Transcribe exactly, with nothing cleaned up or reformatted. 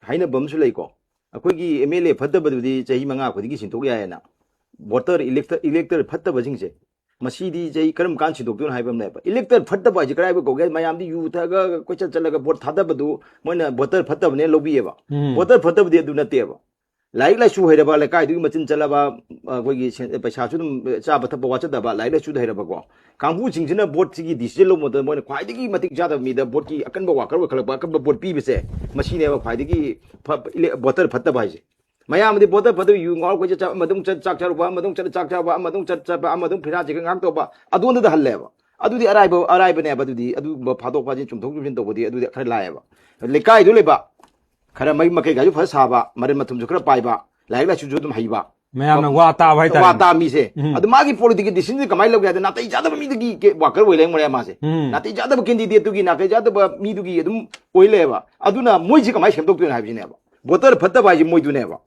ꯍꯥꯏꯅꯕ ꯑꯃꯁꯨ ꯂꯩꯀꯣ꯫ ꯑꯩꯈꯣꯏꯒꯤ ꯑꯦꯝ ꯑꯦꯜ ꯑꯦ ꯐꯠꯇꯕꯗꯨꯗꯤ ꯆꯍꯤ ꯃꯉꯥ ꯈꯨꯗꯤꯡꯒꯤ ꯁꯤꯟꯗꯣꯛ ꯌꯥꯏꯌꯦꯅ꯫ ꯚꯣꯇꯔ, ꯏꯂꯦꯛꯇꯔ, ꯏꯂꯦꯛꯇꯔ ꯐꯠꯇꯕꯁꯤꯡꯁꯦ, ꯃꯁꯤꯗꯤ ꯆꯍꯤ ꯀꯔꯝ ꯀꯥꯟ ꯁꯤꯟꯗꯣꯛꯇꯣꯏꯅꯣ ꯍꯥꯏꯕ ꯑꯃ ꯂꯩꯌꯦꯕ꯫ ꯏꯂꯦꯛꯇꯔ ꯐꯠꯇꯕ ꯍꯥꯏꯁꯦ ꯀꯗꯥꯏꯕꯨ ꯀꯧꯒꯦ? ꯃꯌꯥꯝꯗꯤ ꯌꯨ ꯊꯛꯑꯒ ꯀꯣꯏꯆꯠ ꯆꯠꯂꯒ ꯚꯣꯠ ꯊꯥꯗꯕꯗꯨ ꯃꯣꯏꯅ ꯚꯣꯇꯔ ꯐꯠꯇꯕꯅꯦ ꯂꯧꯕꯤꯌꯦꯕ꯫ ꯎꯝ꯫ ꯚꯣꯇꯔ ꯐꯠꯇꯕꯗꯤ ꯑꯗꯨ ꯅꯠꯇꯦꯕ꯫ ꯂꯥꯏꯔꯤꯛ ꯂꯥꯏꯁꯨ ꯍꯩꯔꯕ, ꯂꯩꯀꯥꯏꯗꯨꯒꯤ ꯃꯆꯤꯟ ꯆꯠꯂꯕ, ꯑꯩꯈꯣꯏꯒꯤ ꯁꯦꯟ-, ꯄꯩꯁꯥꯁꯨ ꯑꯗꯨꯝ ꯆꯥꯕ ꯊꯛꯄ ꯋꯥꯠꯆꯗꯕ, ꯂꯥꯏꯔꯤꯛ ꯂꯥꯏꯁꯨꯗ ꯍꯩꯔꯕꯀꯣ ꯀꯥꯡꯕꯨꯁꯤꯡꯁꯤꯅ ꯚꯣꯠꯁꯤꯒꯤ ꯗꯤꯁꯤꯖꯟ ꯂꯧꯕ ꯃꯇꯝꯗ ꯃꯣꯏꯅ ꯈ꯭ꯋꯥꯏꯗꯒꯤ ꯃꯇꯤꯛ ꯆꯥꯗꯕ ꯃꯤꯗ ꯚꯣꯠꯀꯤ ꯑꯀꯟꯕ ꯋꯥꯀꯔ ꯑꯣꯏꯈꯠꯂꯛꯄ, ꯑꯀꯟꯕ ꯚꯣꯠ ꯄꯤꯕꯁꯦ, ꯃꯁꯤꯅꯦꯕ ꯈ꯭ꯋꯥꯏꯗꯒꯤ ꯐ-, ꯏꯂꯦ-, ꯚꯣꯇꯔ ꯐꯠꯇꯕ ꯍꯥꯏꯁꯦ꯫ ꯃꯌꯥꯝꯗꯤ ꯚꯣꯇꯔ ꯐꯠꯇꯕ ꯌꯨ ꯉꯥꯎꯔ ꯀꯣꯏꯆꯠ ꯆꯠ, ꯑꯃꯗ ꯑꯃꯨꯛ ꯆꯠ ꯆꯥꯛ ꯆꯥꯔꯨꯕ, ꯑꯃꯗ ꯑꯃꯨꯛ ꯆꯠ ꯆꯥꯛ ꯆꯥꯕ, ꯑꯃꯗ ꯑꯃꯨꯛ ꯆꯠ ꯆꯠꯄ, ꯑꯃꯗ ꯑꯃꯨꯛ ꯐꯤꯔꯥ ꯆꯤꯛꯀ ꯉꯥꯏꯍꯥꯛ ꯇꯧꯕ, ꯑꯗꯣꯝꯗꯗ ꯍꯜꯂꯦꯕ꯫ ꯑꯗꯨꯗꯤ ꯑꯔꯥꯏꯕ, ꯑꯔꯥꯏꯕꯅꯦꯕ꯫ ꯑꯗꯨꯗꯤ ꯑꯗꯨꯒꯨꯝꯕ ꯐꯥꯗꯣꯛ ꯐꯥꯖꯤꯟ, ꯆꯨꯝꯊꯣꯛ ꯆꯨꯝꯁꯤꯟ ꯇꯧꯕꯗꯤ ꯑꯗꯨꯗꯤ ꯈꯔ ꯂꯥꯏꯌꯦꯕ꯫ ꯂꯩꯀꯥꯏꯗꯨ ꯂꯩꯕ, ꯈꯔ ꯃꯩ ꯃꯀꯩ ꯀꯥꯏꯁꯨ ꯐꯖ ꯁꯥꯕ, ꯃꯔꯟ ꯃꯊꯨꯝꯁꯨ ꯈꯔ ꯄꯥꯏꯕ, ꯂꯥꯏꯔꯤꯛ ꯂꯥꯏꯁꯨꯁꯨ ꯑꯗꯨꯝ ꯍꯩꯕ, ꯃꯌꯥꯝꯅ ꯋꯥ ꯇꯥꯕ ꯍꯥꯏꯇꯥꯔꯦ꯫ ꯋꯥ ꯇꯥꯕ ꯃꯤꯁꯦ꯫ ꯎꯝ꯫ ꯑꯗꯨ ꯃꯥꯒꯤ ꯄꯣꯂꯤꯇꯤꯀꯦꯜ ꯗꯤꯁꯤꯖꯟꯁꯦ ꯀꯃꯥꯏꯅ ꯂꯧꯒꯦ ꯍꯥꯏꯗ, ꯅꯥꯇꯩ ꯆꯥꯗꯕ ꯃꯤꯗꯨꯒꯤ ꯀꯦ-, ꯋꯥꯀꯔ ꯑꯣꯏ ꯂꯩꯔꯝꯒꯅꯦ ꯃꯥꯁꯦ꯫ ꯎꯝ꯫ ꯅꯥꯇꯩ ꯆꯥꯗꯕ ꯀꯦꯟꯗꯤꯗꯦꯠꯇꯨꯒꯤ, ꯅꯥꯇꯩ ꯆꯥꯗꯕ ꯃꯤꯗꯨꯒꯤ ꯑꯗꯨꯝ ꯑꯣꯏ ꯂꯩꯌꯦꯕ꯫ ꯑꯗꯨꯅ ꯃꯣꯏꯁꯦ ꯀꯃꯥꯏꯅ ꯁꯦꯝꯗꯣꯛꯇꯣꯏꯅꯣ ꯍꯥꯏꯕꯁꯤꯅꯦꯕ꯫ ꯚꯣꯇꯔ ꯐꯠꯇꯕ ꯍꯥꯏꯁꯦ ꯃꯣꯏꯗꯨꯅꯦꯕ꯫